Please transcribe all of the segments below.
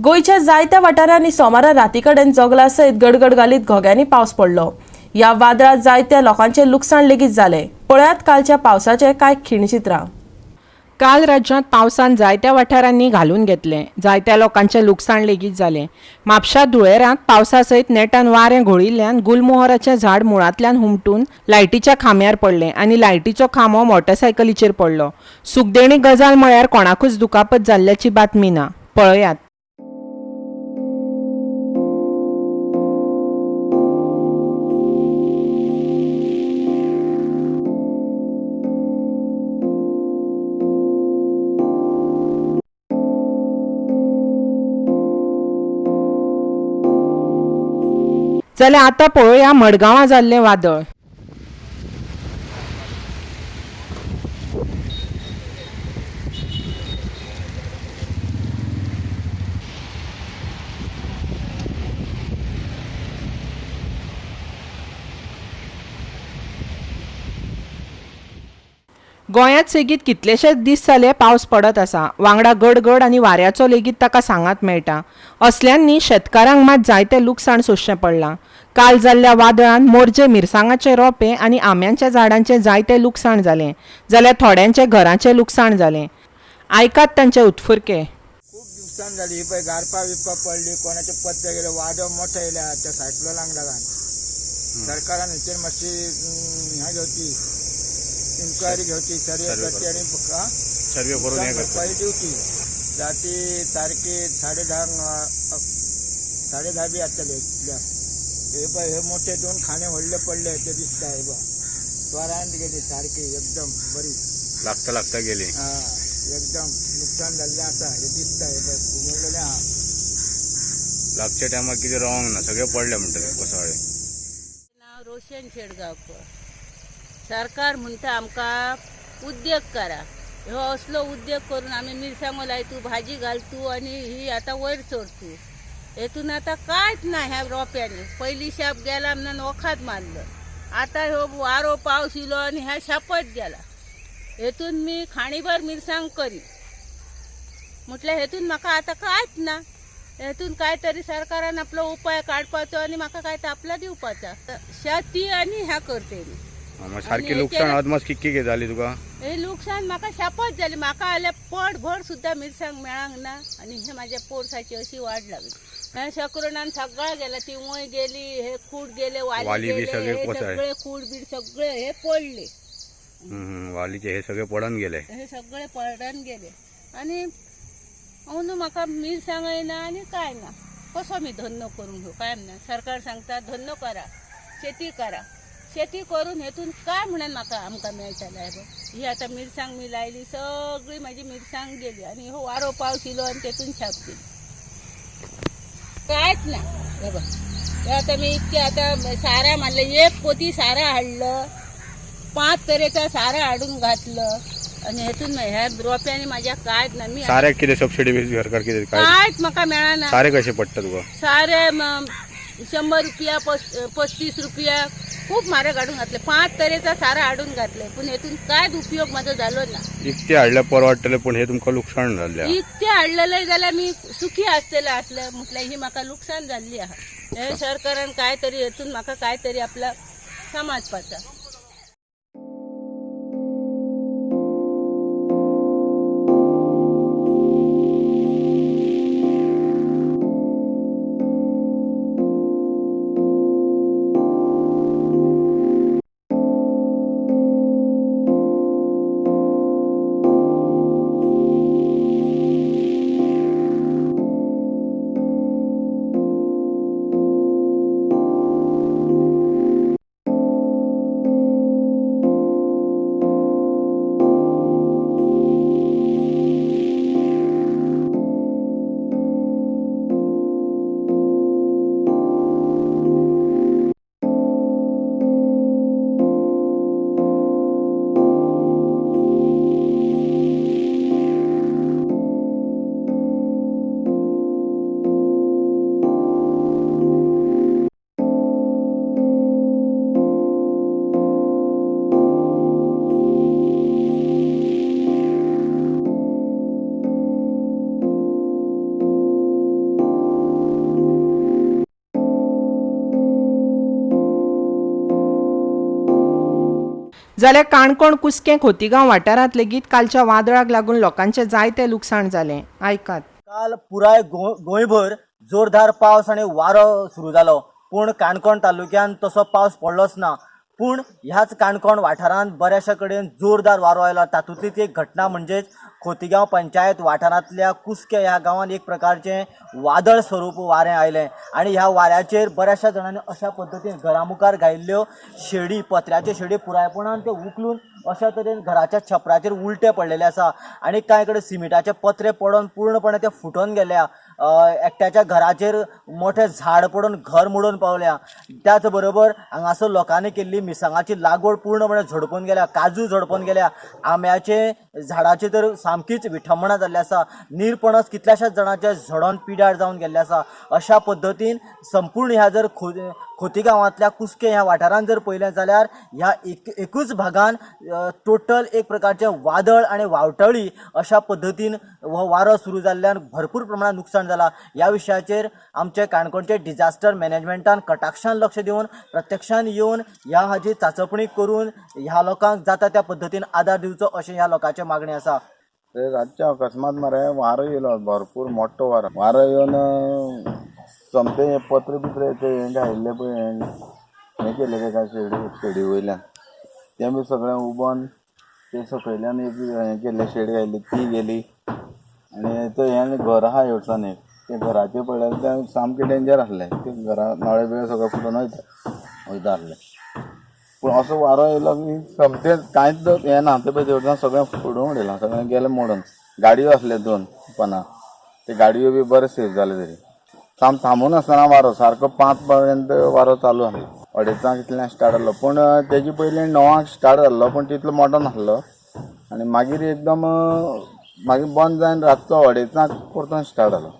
गोंयच्या जायत्या वाठारांनी सोमारा राती कडेन जोगला सयत गडगड घालीत घोग्यांनी पावस पडलो. ह्या वादळात जायत्या लोकांचें लुकसाण लेगीत जालें. पळयात कालच्या पावसाचे कांय खिणचित्रां. काल राज्यांत पावसान जायत्या वाठारांनी घालून घेतलें. जायत्या लोकांचें लुकसाण लेगीत जालें. म्हापशा धुळेरांत पावसा सयत नेटान वारें घोळिल्ल्यान गुलमोहराचें झाड मुळांतल्यान हुमटून लायटीच्या खांब्यार पडलें आनी लायटीचो खांबो मोटरसायकलीचेर पडलो. सुखदेणी गजाल म्हळ्यार कोणाकूच दुखापत जाल्ल्याची बातमी ना. पळयात. जाल्यार आतां पळोवया मडगांवां जाल्लें वादळ. गोंयांत सेगीत कितलेशेच दीस जाले पावस पडत आसा. वांगडा गडगड आनी वाऱ्याचो लेगीत ताका सांगात मेळटा. असल्यांनी शेतकारांक मात जायतें लुकसाण सोंसचें पडलां. काल जाल्ल्या वादळान मोरजे मिरसांगाचे रोंपे आनी आंब्यांच्या झाडांचें जायतें लुकसाण जालें, जाल्यार थोड्यांचें घराचें लुकसाण जालें. आयकात तांचे उत्फुरके. खूब दिवसान जाली ही पळय गारपा बिरपा पडली, कोणाचे पत्ते गेले, वादळ मोठे येयल्या त्या सायक्लोनाक लागून. सरकारान हेचेर मातशी हें घेवची, इन्क्वायरी घेवची, सर्वे करची आनी सर्वे करून नुकसान हे करता. भरपाई दिवची. राती सारकी 10:30 10:30 बी जातले इतल्या. हे पळय हे मोठे दोन खाणे व्हडले पडले ते दिसता. हे पळय त्वरान गेली सारकी एकदम बरी. लागता लागता गेली. हा, एकदम नुकसान जाल्लें आसा हे दिसता. हे पळय घुमडलेलें आहा. लागच्या टायमार कितें रावंक ना, सगळे पडले म्हणटले कोसळ्ळे. नाव रोशन शेडगांवकर. सरकार म्हणटा आमकां उद्योग करा. हो असलो उद्योग करून आमी मिरसांगो लायतू, भाजी घालतू आनी ही आतां वयर चडतू. हेतून आतां कांयच ना. ह्या रोप्यांनी पयली शाप गेला म्हणून वखाद मारलो. आतां ह्यो वारो पावस येयलो आनी ह्या शापत गेला. हेतून मी खाणीभर मिरसांग करी म्हटल्यार हेतून म्हाका आतां कांयच ना. हेतून काय तरी सरकारान आपलो उपाय काडपाचो आनी म्हाका काय तर आपला दिवपाचा. शेती आनी ह्या करते मी. मागीर सारकी आनी लुकसाण हेचेर- अदमास कितकी कितें जाली तुका? हे लुकसाण म्हाका शापत जाली. म्हाका जाल्यार पोट भर सुद्दां मिरसांग मेळांक ना आनी हे माझ्या पोरसाची अशी वाड लागली. ह्या शकरणान सगळं गेला. ती वंय गेली, हे खूड गेले, वाली वाली बी गेले, सगळे हे कोसळ्ळे. सगळे खूड बीड सगळे हे पडले. वालीचे हे सगळे पडून गेले. हे सगळे पडून गेले आनी अंदू म्हाका मिरसांगय ना आनी काय ना. कसो मी धंदो करून घेऊ काय ना. सरकार सांगता धंदो करा, शेती करा. शेती करून हेतून काय म्हणून म्हाका आमकां मेळटलें? हे बघ ही आतां मिरसांग मी लायली, सगळी म्हाजी मिरसांग गेली आनी हो वारो पावस येयलो आनी तेतून छाप गेली. कांयच ना. हे बघ हे आतां मी इतके आतां सारा मारले, एक पोती सारा हाडलं, 5 तरेचा सारा हाडून घातलं आनी हेतून ह्या रोप्यांनी माझ्या कांयच ना. मी साऱ्याक कितें सबसिडी बी सरकार कितें काय? कांयच म्हाका मेळना. सारे कशे पडटा तुका? सारे 100 रुपया, 35 रुपया खूप म्हारग हाडून घातले. 5 तरेचा सारा हाडून घातले, पूण हेतून कांयच उपयोग म्हाजो जालो ना. इकते हाडल्यार परवडटलें, पूण हे तुमकां लुकसाण जाल्लें आहा. इतके हाडलेले जाल्यार मी सुखी आसतले आसले. म्हटल्यार ही म्हाका लुकसाण जाल्ली आहा. हे सरकारान काय तरी हेतून म्हाका काय तरी आपला समाजपाचा. जाल्यार काणकोण कुस्कें खोतीगांव वाठारांत लेगीत कालच्या वादळाक लागून लोकांचें जायतें लुकसाण जालें. आयकात. काल पुराय गोंयभर जोरदार पावस आनी वारो सुरू जालो, पूण काणकोण तालुक्यांत तसो पावस पडलोच ना. पूण ह्याच काणकोण वाठारांत बऱ्याचशा कडेन जोरदार वारो आयलो. तातूंतलीच एक घटना म्हणजेच खोतीगांव पंचायत वाठारांतल्या कुस्कें ह्या गांवांत एक प्रकारचें वादळ स्वरूप वारें आयलें आनी ह्या वाऱ्याचेर बऱ्याचशा जाणांनी अशा पद्दतीन घरा मुखार घायिल्ल्यो शेडी, पत्र्याच्यो शेडी पुरायपणान त्यो उखलून अशा तरेन घराच्या छपराचेर उलटे पडलेले आसा आनी कांय कडेन सिमिटाचे पत्रे पडून पूर्णपणे ते फुटून गेल्या. एकट्याच्या घराचेर मोठें झाड पडून घर मोडून पावल्या. त्याच बरोबर हांगासर लोकांनी केल्ली मिरसांगाची लागवड पूर्णपणे झडपून गेल्या, काजू झडपून गेल्या, आंब्याचे झाडाचे तर सामकीच विठंबणा जाल्ली आसा. निरपणस कितल्याशाच जाणांचे झडोन पिड्यार जावन गेल्ले आसा. अशा पद्दतीन संपूर्ण ह्या जर खोतीगांवांतल्या कुस्कें ह्या वाठारांत जर पळयलें जाल्यार ह्या एकूच भागान टोटल एक प्रकारचें वादळ आनी वावटळी अशा पद्दतीन हो वारो सुरू जाल्ल्यान भरपूर प्रमाणात नुकसान जाला. ह्या विशयाचेर आमचे काणकोणचे डिजास्टर मॅनेजमेंटान कटाक्षान लक्ष दिवन प्रत्यक्षान येवन ह्या हाजी चाचपणी करून ह्या लोकांक जाता त्या पद्दतीन आदार दिवचो अशें ह्या लोकांचें मागणें आसा. ते रातचे अकस्मात मरे वारो येयलो, भरपूर मोठो वारो. वारो येवन सोमतें हें पत्र बित्र ते हें घायिल्लें पळय, हें केलें तेका शेडी वयल्यान तें बी सगळें उबोन ते सकयल्यान एक हें केल्लें, शेड घायिल्ली ती गेली. आनी तें हें घर आहा हेवटेच्यान एक, तें घराचेर पडल्यार तें सामकें डेंजर आसलें. तें घरा नळे बिळे सगळें फुटून वयता आसलें. पूण असो वारो येयलो की सोमतें कांयच हें ना, तें पळय तेवटेच्यान सगळें फोडून उडयलां, सगळें गेलें मोडून. गाडयो आसल्यो दोन पना, ते गाडयो बी बरें सेफ जाले तरी. साम थांबून आसतना वारो सारको 5 पर्यंत वारो चालू आसलो. अडेचांक इतल्यान स्टार्ट जालो, पूण तेजे पयलीं 9 स्टार्ट जाल्लो, पूण तितलो मोटो नासलो. आनी मागीर एकदम मागीर बंद जावन रातचो 2:30 परतून स्टार्ट जालो.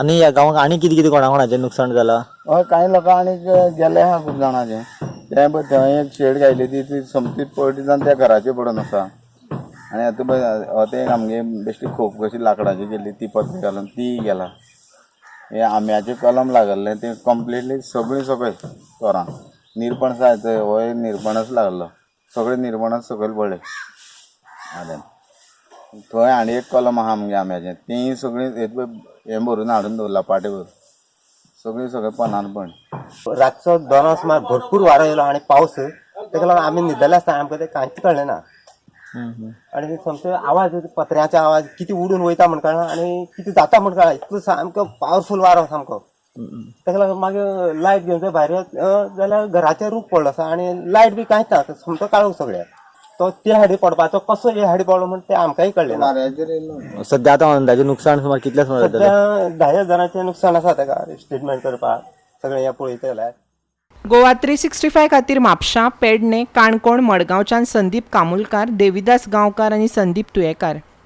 आनी ह्या गांवांत आनी कितें कितें कोणा कोणाचें नुकसाण जालां? हय, कांय लोकां आनीक गेले आहा खूब जाणांचें. तें पळय थंय एक शेड घायली ती सोमती पडली जावन त्या घराचेर पडून आसा. आनी आतां पळय तें एक आमगे बेश्टी खोप कशी लांकडाची केल्ली ती पत्रे घालून ती गेला. हें आंब्याचें कलम लागल्लें तें कंप्लिटली सगळीं सकयल तोरां. निरपणस आहा थंय, हो निरपणस लागलो, सगळें निरपणस सकयल पडलें आद्यान. थंय आनी एक कलम आहा आमगे आंब्याचें, तेंय सगळीं हें भरून हाडून दवरलां, पाटे भरून सगळीं सगळें पनान पण. रातचो 2 सुमार भरपूर वारो येयलो आनी पावस, तेका लागून आमी न्हिदले आसतना आमकां तें कांयच कळ्ळें ना. आनी सोमतो आवाज, पत्र्याचो आवाज कितें उडून वयता म्हण कळना आनी कितें जाता म्हण कळना, इतलो सामको पावरफूल वारो सामको. तेका लागून मागीर लायट घेवन जर भायर जाल्यार घराचेर रूख पडलो आसा आनी लायट बी कांयच ना, सोमतो काळोख सगळ्याक. तो ते हाडी पडपाचो कसो हे हाडी पडलो म्हण तें आमकांय कळ्ळें ना. वाऱ्याचेर येयलो. सद्या आतां अंदाजे नुकसान सुमार कितलें सुमार जातलें? सद्या 10 हजारांचें नुकसान आसा तेका, स्टेटमेंट करपाक सगळें हें पळयता जाल्यार. गोवा 365 खातीर म्हापशां, पेडणे, काणकोण, मडगांवच्यान संदीप कामुलकार, देविदास गांवकार आनी संदीप तुयेकार.